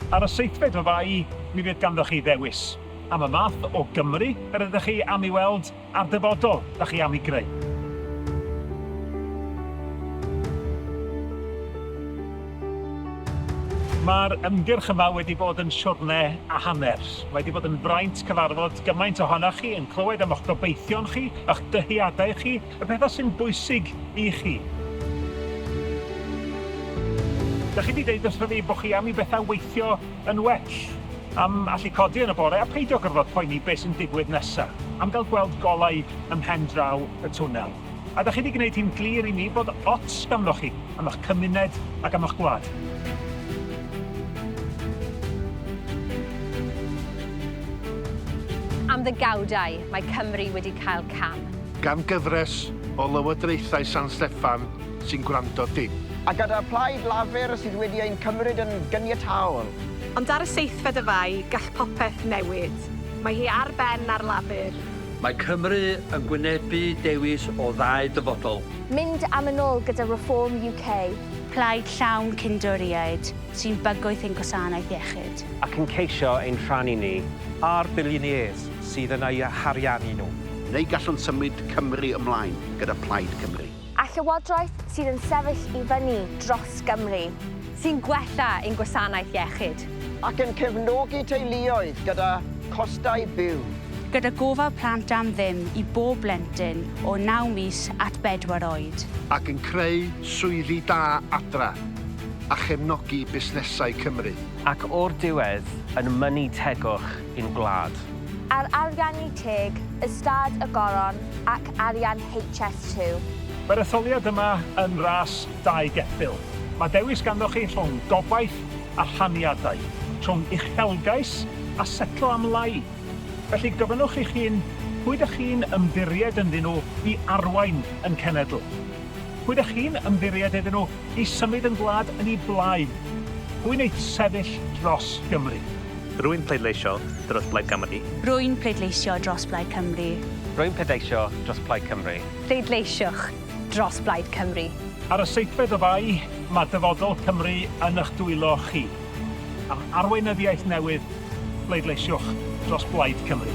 Ar y seithfed o Fai, mi fydd ganddoch chi ddewis am y math o Gymru yr ydych chi am ei weld a'r dyfodol dach chi am ei greu. Mae'r ymgyrch yma wedi bod yn siwrne a hanner. Mae wedi bod yn fraint cyfarfod gymaint ohonoch chi, yn clywed am eich gobeithion chi, eich dyheadau chi, y pethau sy'n bwysig i chi. Dach chi 'di deud wrtho fi bod chi am i bethau weithio yn well, am allu codi yn y bore a peidio gorfod poeni beth sy'n digwydd nesa, am gael gweld golau ym mhen draw y twnnel. A dach chi 'di gwneud hi'n glir i mi bod ots ganddoch chi am eich cymuned ac am eich gwlad. Am ddegawdau, mae Cymru wedi cael cam. Gan gyfres o lywodraethau San Steffan sy'n gwrando dim. A gyda Plaid Lafur sydd wedi ein cymryd yn gyniataol. Ond ar y seithfed o Fai, gall popeth newid. Mae hi ar ben ar Lafur. Mae Cymru yn gwynebu dewis o ddau dyfodol. Mynd am yn ôl gyda Reform UK. Plaid llawn cyn-Dorïaid sy'n bygwth ein gwasanaeth iechyd. Ac yn ceisio ein rhannu ni. A'r billionaires sydd yn eu hariannu nhw. Neu gallwn symud Cymru ymlaen gyda Plaid Cymru. A llywodraeth sydd yn sefyll i fyny dros Gymru. Sy'n gwella ein gwasanaeth iechyd. Ac yn cefnogi teuluoedd gyda chostau byw. Gyda gofal plant am ddim i bob blentyn o naw mis at bedwar oed. Ac yn creu swyddi da adra a chefnogi busnesau Cymru. Ac o'r diwedd yn mynnu tegwch i'n gwlad. Ar ariannu teg, Ystâd y Goron ac arian HS2. Mae'r etholiad yma yn ras dau geffyl. Mae dewis ganddoch chi rhwng gobaith a rhaniadau, rhwng uchelgais a setlo am lai. Felly gofynnwch i'ch hun, pwy dych chi'n ymddiried ynddyn nhw i arwain yn cenedl? Pwy dych chi'n ymddiried iddyn nhw i symud yn gwlad yn ei blaen? Pwy wneith sefyll dros Gymru? Rwy'n pleidleisio dros Blaid Cymru. Rwy'n pleidleisio dros Blaid Cymru. Rwy'n pleidleisio dros Plaid Cymru. Pleidleisiwch dros Blaid Cymru. Ar y seithfed o Fai, mae dyfodol Cymru yn eich dwylo chi. Am arweinyddiaeth newydd, pleidleisiwch dros Blaid Cymru.